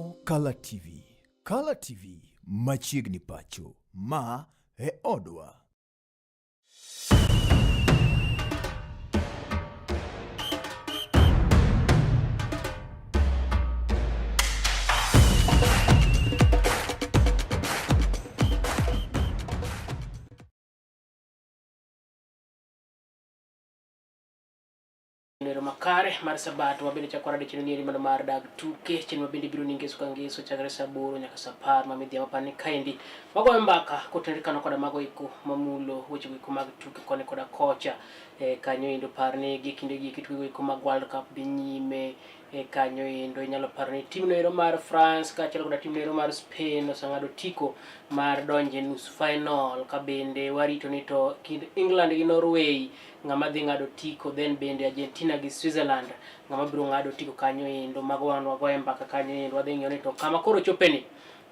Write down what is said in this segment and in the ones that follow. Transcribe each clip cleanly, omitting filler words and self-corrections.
Ineno Kala TV. Kala TV machiegni pacho. Ma e odwa. Nero makare mar sabato wabende chako rade chenro nieri mano mar dag tuke chenro mabende biro ni ngeso ka ngeso chakre saa aboro nyaka saa apar ma midhiambo apani kaendi wagoyo mbaka kotenore kano koda mago eko mamulo weche go eko mag tuke koni koda kocha e, kanyo endo par ni gi kinde gi eki tuke go eko mag World Cup dhi nyime e, kanyo endo inyalo paro ni tim no ero mar France kaachiel koda tim no ero mar Spain oseng'ado otiko mar donjo e nus final ka bende warito ni to kind England gi Norway ng'ama dhi ng'ado otiko then bende Argentina gi Switzerland ng'ama biro ng'ado otiko kanyo endo mago wan wagoye mbaka kanyo endo wadhi ng'iyo ni to kama koro chopeni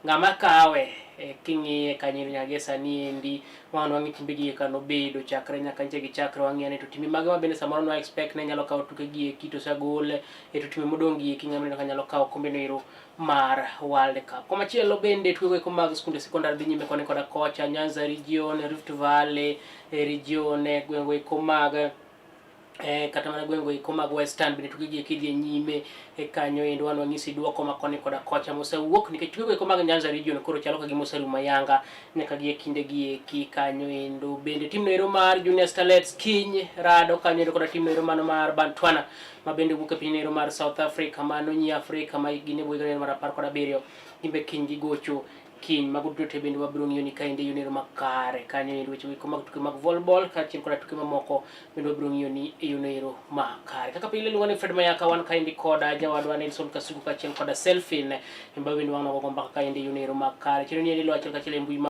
ng'ama kawe e, king'iye kanyo endo nyaka gie sani endi wan wang'i timbe gi eka nobedo chakre nyaka nche gichakre wang'iyo ni to timbe mage ma bende samoro nwa expect ne nyalo kawo tuke gi eki to osegol e to timbe modong' gi eki ng'ama neno ka nyalo kawo kombe no ero mar World Cup. Komachielo bende tuke eko mag skunde sekondar dhi nyime koni koda kocha, Nyanza Region, Rift Valley Region, gwenge eko mag kata mana gwenge eko mag Western bende tuke gi eki dhi nyime e kanyo endo wan wanyisi duoko ma koni koda kocha mosewuok nikech tuke eko mag Nyanza Region koro chalo ka gima oserumo ayanga nyaka gi e kinde gi eki kanyo endo bende tim no ero mar Junior Starlets kiny rado kanyo endo koda tim no ero mano mar Bantwana ma bende wuok e piny ero mar South Africa mano nyi Afrika ma gin e bwo higa mar 17 gimbe kiny gigocho kiny mago duto te bende wabiro ng'iyo ni kaendi e yono makare kanyo endo weche go mag tuke mag volleyball kaachiel koda tuke mamoko bende wabiro ng'iyo ni e yono ero makare kaka pile iluongo ni Fred Mayaka wan kaendi koda jawadwa Nelson Kasuku kaachiel koda Selfin emba bende wan wago mbaka kaendi e yono ero makare chenro ni endo achiel kachiel e mbui.